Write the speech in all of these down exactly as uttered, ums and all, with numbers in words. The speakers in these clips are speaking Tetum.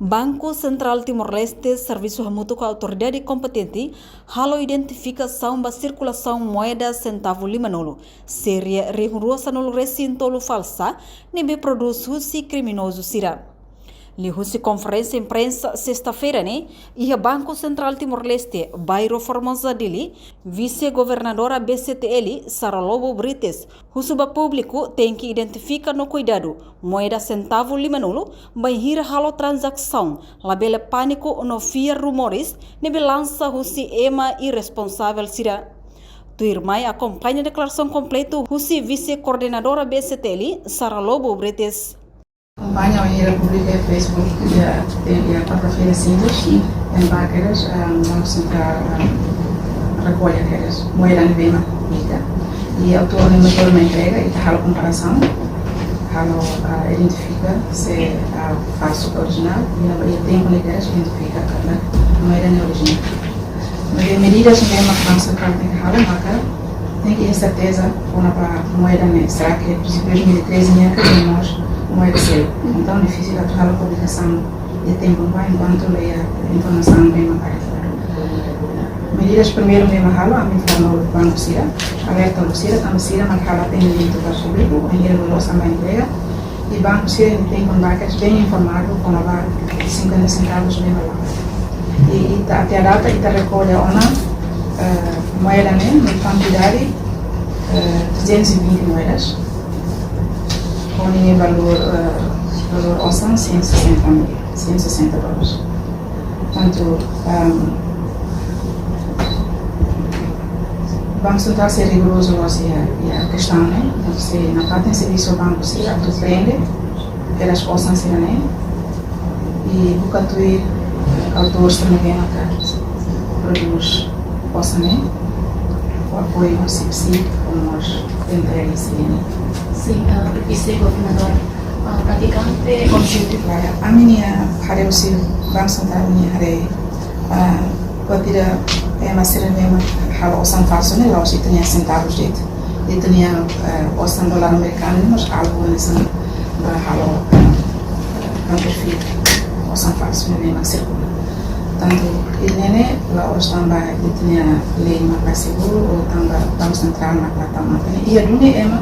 Banku Sentrál Timor-Leste servisu hamutuk ho autoridade kompetente halo identifikasaun ba sirkulasaun moeda sentavu limanulu, série rihun rua sanulu resin tolu falsa, ne'ebé prodús husi kriminozu sira. Liuhusi konferénsia imprensa sesta-feira ne'e, iha Banku Sentrál Timor-Leste, bairru Formosa, Dili, Vise-Governadora B C T L, Sara Lobo Brites, husu ba públiku tenke identifika no kuidadu moeda sentavu limanulu, bainhira halo tranzasaun, labele pániku no fiar rumores ne'ebé lansa husi ema irresponsavel sira. Tuirmai akompaña deklarasaun kompletu husi Vise-Koordenadora B C T L, Sara Lobo Brites. Akompaña bainhira publika iha Facebook, iha, iha kuarta-feira, simples, em bakeras, em, Banku Sentrál, em, rekolla kedas moeda ne'ebé mak publika. I autór ne'e mós mak entrega, ita halo komparasaun, halo, ah, identifika se, ah, falsu ka orijinál, i iha tempu ne'e kedas identifika katak moeda ne'e orijinál. Maibé medidas ne'ebé mak Banku Sentrál tenke halo, maka tenke iha serteza kona-ba moeda ne'e, será que dois mil e treze nian ka, no mós moeda seluk. Entaun, difisil atu halo publikasaun iha tempu ne'ebá, enkuantu la iha informasaun ne'ebé mak atu. Medidas primeiru ne'ebé mak halo, ami informa banku sira, alerta sira, tanba sira mak halo atendimentu ba públiku, bainhira osan ba entrega. I banku sira iha tempu ne'ebá kedas bem informadu kona-ba cinquenta centavos ne'ebé mak la'o. I, i ita, até à data, ita rekolla ona, eh, moeda ne'e, no kuantidade, eh, trezentos e vinte moedas. Ho ninia valór, eh, valór osan cento e sessenta mil, cento e sessenta dólares. Portantu, ehm, Banku Sentrál sei rigorozu loos iha, iha kestaun ne'e, entaun sei nafatin servisu banku sira atu prende kedas osan sira-ne'e, i buka tuir autór sira ne'ebé maka prodús osan ne'e, ho apoiu husi PCIC, ho mós entrega sira-ne'e. Sin, ah, Vise-Governadora, ah, pratikante objetivu. Klaru, ami-nia haree husi Banku Sentrál nia haree, ah, kuantidade ema sira ne'ebé mak halo osan falsu ne'e, la'ós ita-nia sentavus de'it. Ita-nia, eh, osan dolar amerikanu ne'e mós alvu hanesan ba halo, eh, counterfeit, osan falsu ne'ebé mak sirkula. Portantu, ida-ne'e la'ós tanba ita-nia lei mak la seguru, ou tanba Banku Sentrál mak la tama. Iha duni ema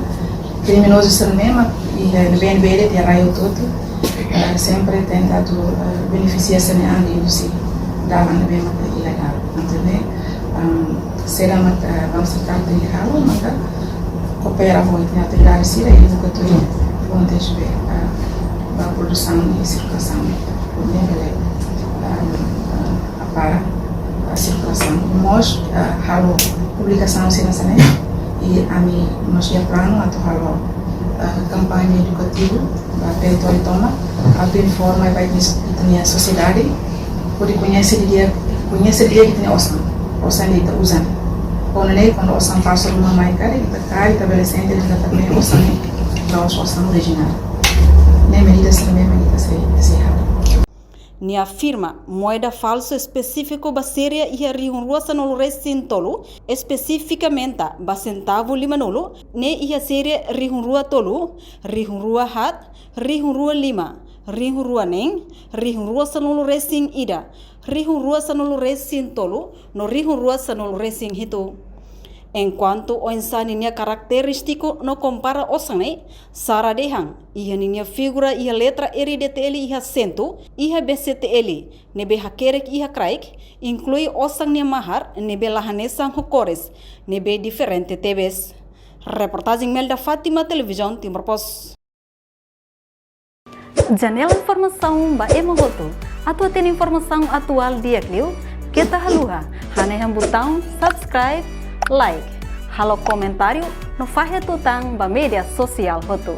kriminozu sira ne'ebé mak iha ne'ebé-ne'ebé iha rai hotu-hotu, eh, sempre tenta atu, eh, benefisia sira-nia an liuhusi dalan ne'ebé mak ilegál. Entaun ne'e, ehm, saida mak, eh, Banku Sentrál tenke halo, maka koopera ho ita-nia autoridade sira i buka tuir fontes ne'ebé, eh, ba produsaun i sirkulasaun ne'e bele, ehm, eh, para, ah, sirkulasaun. Mós, ah, halo publikasaun sira hanesan ne'e. I ami mós iha planu atu halo, ah, kampaña edukativu ba territóriu tomak, atu informa ba ita-nia sosiedade hodi koñese didi'ak, koñese didi'ak ita-nia osan, osan ne'ebé ita uza. Kuandu ne'e, kuandu osan falsu ruma mai karik, ita karik ita bele sente katak ne'e osan ne'e la'ós osan orijinál. Ne'e medida sira ne'ebé mak ita sei, sei halo. Nia afirma, moeda falsu espesífiku ba série iha rihun rua sanulu resin tolu, espesifikamente ba sentavu limanulu, ne'e iha série rihun rua tolu, rihun rua haat, rihun rua lima, rihun rua neen, rihun rua sanulu resin ida, rihun rua sanulu resin tolu, no rihun rua sanulu resin hitu. Enkuantu oinsá ninia karakterístiku no kompara osan ne'e, Sara dehan, iha ninia figura iha letra R D T L iha sentu, iha B C T L, ne'ebé hakerek iha kraik, inklui osan nia mahar, ne'ebé la hanesan ho kores, ne'ebé diferente tebes. Reportajen Melda Fátima, Televizaun Timor Post. Janela informasaun ba ema hotu. Atu hatene informasaun atuál di'ak liu, keta haluha hanehan butaun subscribe, like, halo komentáriu, no fahe tutan ba média sosiál hotu.